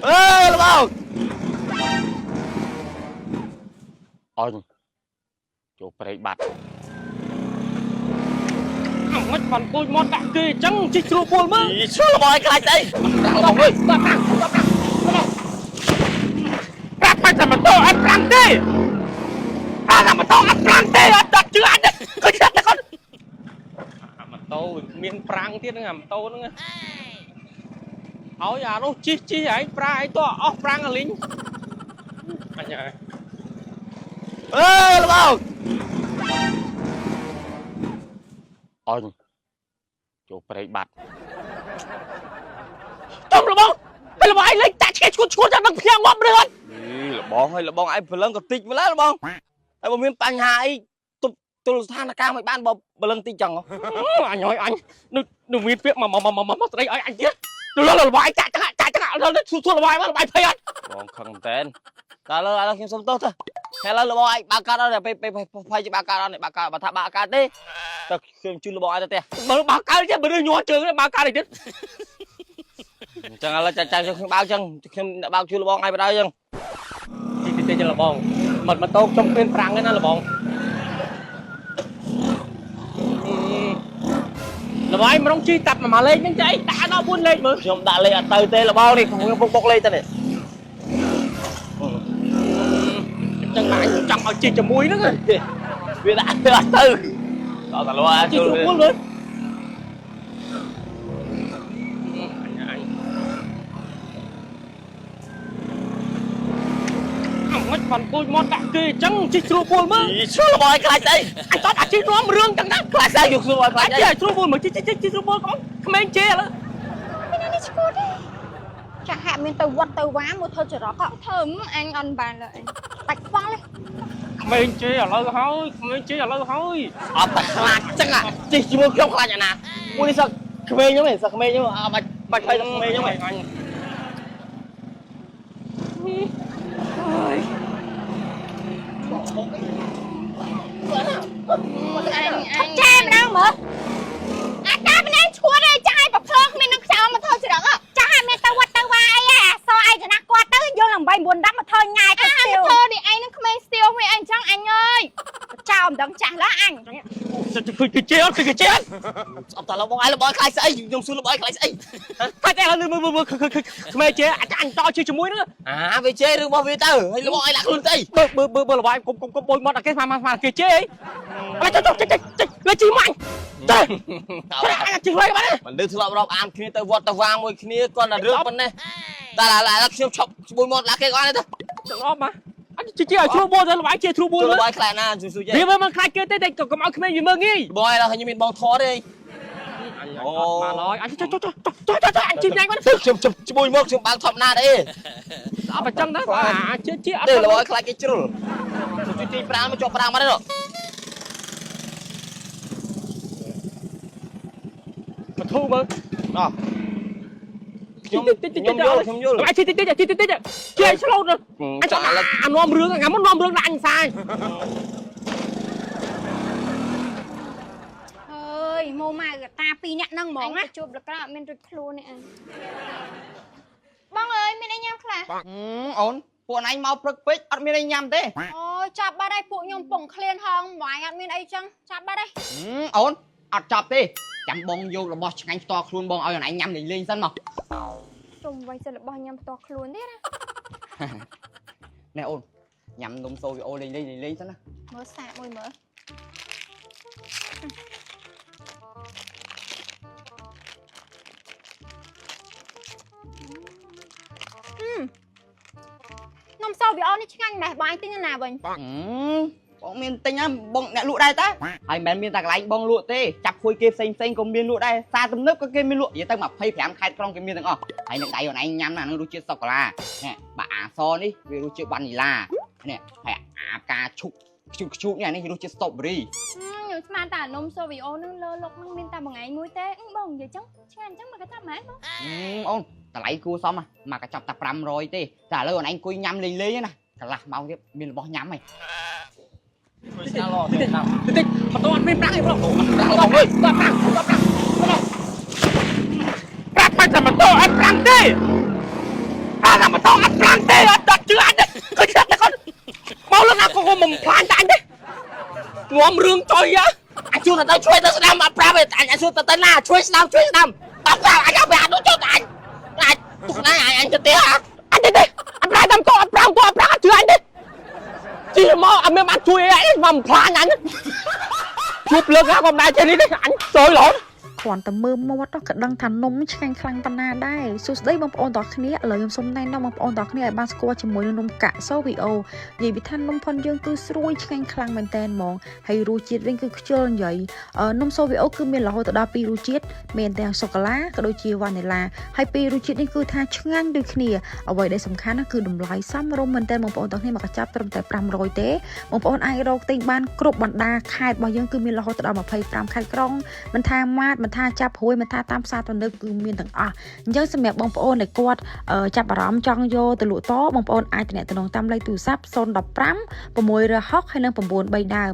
អេលបង អញចូលព្រែកបាត់ មិនបានគួយមាត់ដាក់គេអញ្ចឹងជីស្រួលពួលមើល អីឈ្លបងឲ្យខ្លាចស្អីលបងអើយ បាទប្រាំងបាទប្រាំងប្រាប់ថាម៉ូតូអត់ប្រាំងទេអាថាម៉ូតូអត់ប្រាំងទេអត់ដាក់ជឿអញទេឃើញតែគាត់អាម៉ូតូវាគ្មានប្រាំងទៀតហ្នឹងអាម៉ូតូហ្នឹងហើយអានោះជីជីឯងប្រាឯងតោះអស់ប្រាំងអាលីងអញហើយ អេលបង អញចូលព្រែកបាត់ ចំលបងពេលលបងឯងលេងតាក់ឆ្កែឈួតឈួតតែនឹងផ្ញើងាប់រឿងអត់ អីលបងឲ្យលបងឯងព្រលឹងក៏តិចម្ល៉េះលបងហើយបើមានបញ្ហាអីទប់ទល់ស្ថានភាពមិនបានបើព្រលឹងតិចចឹង អញហើយអញនៅនៅមានពាក្យមកមកមកមកស្ដីឲ្យអញទៀតទៅលបងឯងចាក់ចាក់ចាក់ចាក់សួរលបងឯងមកលបងភ័យអត់ បងខឹងមែនតើតើឥឡូវឥឡូវខ្ញុំសុំទោសទៅឥឡូវលបងឯងបើកកើតអត់ពេលពេលភ័យជាបើកកើតអត់បើកើតបើថាបើកើតទេតើខ្ញុំជូនលបងឯងទៅផ្ទះ បើបើកើតទេបើរឿងញ័រជើងបើកើតទេទៀត អញ្ចឹងឥឡូវចាចាខ្ញុំបើកចឹងខ្ញុំបើកជូនលបងឯងបណ្ដោយចឹង ទីទីលបងមកម៉ូតូខ្ញុំគ្មានប្រាំងទេណាលបងលបងឯងមរងជីតាប់មួយលេខហ្នឹងចៃដាក់ដល់4លេខមើល ខ្ញុំដាក់លេខអត់ទៅទេលបងនេះខ្ញុំពុកបុកលេខទៅនេះ អញ្ចឹងអញចង់ឲ្យជីជាមួយហ្នឹង វាដាក់ទៅអត់ទៅដល់តែលបង ជី ជូន ស្រួលមើលអញមិនបានគួយមាត់ដាក់គេអញ្ចឹងជីស្រួលពួលមើល អីឈ្លបងឯងខ្លាចស្អី អញតអត់ជីនាំរឿងចឹងណា ខ្លាចស្អីយកខ្លួនឲ្យខ្លា អញ ចអី ជីឲ្យស្រួលពួលមើលជីជីជីស្រួលពួលកូនក្មេងជេឥឡូវ មានអានេះឈួតទេចាស់ហាក់មានទៅវត្តទៅវាមកធ្វើចរក ធ្វើអញអត់បានឡើយ បាច់ខ្វល់ទេ ក្មេងជេឥឡូវហើយក្មេងជេឥឡូវហើយ អត់តែខ្លាចចឹងអាជិះជាមួយខ្ញុំខ្លាចអាណាមួយនេះសឹកក្មេងហ្នឹងឯងសឹកក្មេងហ្នឹងអត់បាច់បាច់ភ័យសឹកក្មេងហ្នឹងឯង អញ អញអញ ចែម្ដងមើលអាតាម្នាក់ឈួតទេចាស់ឲ្យប្រភ្លើងគ្មាននឹងខ្យល់មកធ្វើចរកចាស់ហាក់មានទៅវត្តទៅវាអីអាសឯកណាគាត់ទៅយកឡើង8 9 10មកធ្វើញ៉ាយទៅ អា ស្ទៀវ ធ្វើនេះឯងនឹងក្មេងស្ទៀវមិនអញចឹងអញអើយ ចោលមិនដឹងចាស់ឡើយអញ គឺគឺជេអត់គឺគឺជេអត់ អត់តែលបងឯងលបងខ្លាចស្អីខ្ញុំសួរលបងឯងខ្លាចស្អី ខ្លាចឥឡូវមើលមើលក្មេងជេអញអញតជិះជាមួយហ្នឹង អាវាជេររឿងរបស់វាទៅហើយលបងឯងលាក់ខ្លួនស្អី បើបើបើបើលបាយគុំគុំគុំបួយមាត់អាគេស្មានស្មានគេជេអីឥឡូវចុះចុះចុចចុចលើជិះមកអញចេះអញជិះហើយបាន មិនលឺធ្លាប់រាប់អានគ្នាទៅវត្តទៅវាមួយគ្នាគាត់តែរឿងប៉ុណ្ណេះតែឥឡូវខ្ញុំឈប់ជាមួយមាត់លាក់គេក៏អត់ទេ ទាំងអស់មកអញជិះជិះឲ្យជ្រួលបួលទៅលបាយជិះជ្រួលបួល លបងឯងខ្លាចណាជួយជួយ វាមិនខ្លាចគេទេតែកុំឲ្យក្មេងវាមើលងាយ បងឯងដល់ខ្ញុំមានបងថតទេ អញអត់បានហើយអញចុះចុះចុះចុះចុះអញជិះញ៉ាំបាន ខ្ញុំជប់ជាមួយមកខ្ញុំបើកថប់ណាទេ អត់ប្រចឹងណាអាជិះជិះអត់ ទេលបងឯងខ្លាចគេជ្រុលជួយទីប្រាំមកជាប់ប្រាំមកទេ មកធូមើល ណោះខ្ញុំខ្ញុំយល់ខ្ញុំយល់ អញជិះតិចតិចជិះតិចតិចជិះឲ្យឆ្លូតអញចង់អានាំរឿងអាមុននាំរឿងដាក់អញសាយ អើយម៉ូម៉ៅកតាពីរនាក់ហ្នឹងហ្ម អញ ងណា ទៅជួបលក្រអត់មានរួចខ្លួននេះអញបងអើយមានអីញ៉ាំខ្លះ អូនពួកឯងមកព្រឹកពេកអត់មានអីញ៉ាំទេ អូយចាប់បាត់ហើយពួកខ្ញុំពងឃ្លានហងវាយអត់មានអីចឹងចាប់បាត់ហើយ អូនអត់ចាប់ទេចាំបងយករបស់ឆ្ងាញ់ផ្ទាល់ខ្លួនបងឲ្យអូនឯងញ៉ាំលេងលេងសិនមក ជុំវិញសិលរបស់ញ៉ាំផ្ទាល់ខ្លួនទៀតណា ណែអូនញ៉ាំនំសូវីអូលេងលេងលេងលេងសិនណា មើលសាកមួយមើល នំសូវីអូនេះឆ្ងាញ់ម៉េះបងឯងទិញណាវិញ បងមានទិញណាបងអ្នកលក់ដែរតាហើយមិនមែនមានតែកន្លែងបងលក់ទេចាប់ខួយគេផ្សេងផ្សេងក៏មានលក់ដែរសារទំនើបក៏គេមានលក់និយាយទៅ25ខេត្តក្រុងគេមានទាំងអស់ហើយនឹងដៃអូនឯងញ៉ាំណានឹងរសជាតិសូកូឡានេះបើអាសនេះវារសជាតិវ៉ានីឡានេះហើយអាផ្កាឈុកខ្ជូតខ្ជូតនេះអានេះរសជាតិស្ទ្រូប៊េរី ខ្ញុំស្មានតែនំសូវីអូនឹងលើលុកនឹងមានតែមួយថ្ងៃមួយទេបងនិយាយចឹងឆ្ងាញ់ចឹងមកកចាប់ហ្មងបង អូនតម្លៃគួរសមមកកញ្ចប់តែ500ទេតែឥឡូវអូនឯងអង្គុយញ៉ាំលេងលេងណាកន្លះម៉ោងទៀតមានរបស់ញ៉ាំហើយ ជួយស្នាឡទេណា តិចតិចម៉ូតូអត់មានប្រាំងទេបង ប្រាំងលបងអើយ បាទប្រាំងបាទប្រាំងប្រាប់ថាម៉ូតូអត់ប្រាំងទេអាថាម៉ូ មកមិនផ្លាញតែអញទេងំរឿងចុយហ៎ អញជួទៅទៅជួយទៅស្ដាំអត់ប្រាប់ទេអញអញសួរទៅទៅណាជួយស្ដាំជួយស្ដាំអត់ប្រាប់អញអត់ប្រាប់នោះចុះអញអញទុកណាអញអញទៅទេហ่ะ អញទេទេអត់ប្រាតាមកអត់ប្រាមកអត់ប្រាអត់ជឿអញទេជិះមកអត់មានបានជួយអីអញមកផ្លាញអញជួបលើកណាក៏មិនដែរចេះនេះទេអញសើយរហូត គ្រាន់តែមើលមាត់ទៅក៏ដឹងថានំឆ្ងាញ់ខ្លាំងប៉ុណ្ណាដែរសួស្តីបងប្អូនទាំងគ្នាឥឡូវខ្ញុំសូមណែនាំបងប្អូនទាំងគ្នាឲ្យបានស្គាល់ជាមួយនឹងនំកាក់សូវីអូនិយាយពីថានំផុនយើងគឺស្រួយឆ្ងាញ់ខ្លាំងមែនតើហ្មងហើយរសជាតិវិញគឺខ្ជិលនិយាយអឺនំសូវីអូគឺមានរហូតដល់2រសជាតិមានទាំងសូកូឡាក៏ដូចជាវ៉ានីឡាហើយពីររសជាតិនេះគឺថាឆ្ងាញ់ដូចគ្នាអ្វីដែលសំខាន់ណាគឺតម្លៃសមរម្យមែនតើបងប្អូនទាំងគ្នាមកកញ្ចប់ត្រឹមតែ500ទេបងប្អូនអាចរកទិញបានគ្រប់បណ្ដាខេត្តរបស់យើងគឺមានរហូតដល់25ខេត្តក្រុង មិនថាម៉ាតមិនថាចាប់រួយមិនថាតាមផ្សារទំនើបគឺមានទាំងអស់អញ្ចឹងសម្រាប់បងប្អូនដែលគាត់អឺចាប់អារម្មណ៍ចង់យកទៅលក់តបងប្អូនអាចទំនាក់ទំនងតាមលេខទូរស័ព្ទ015 660ហើយនិង93ដើម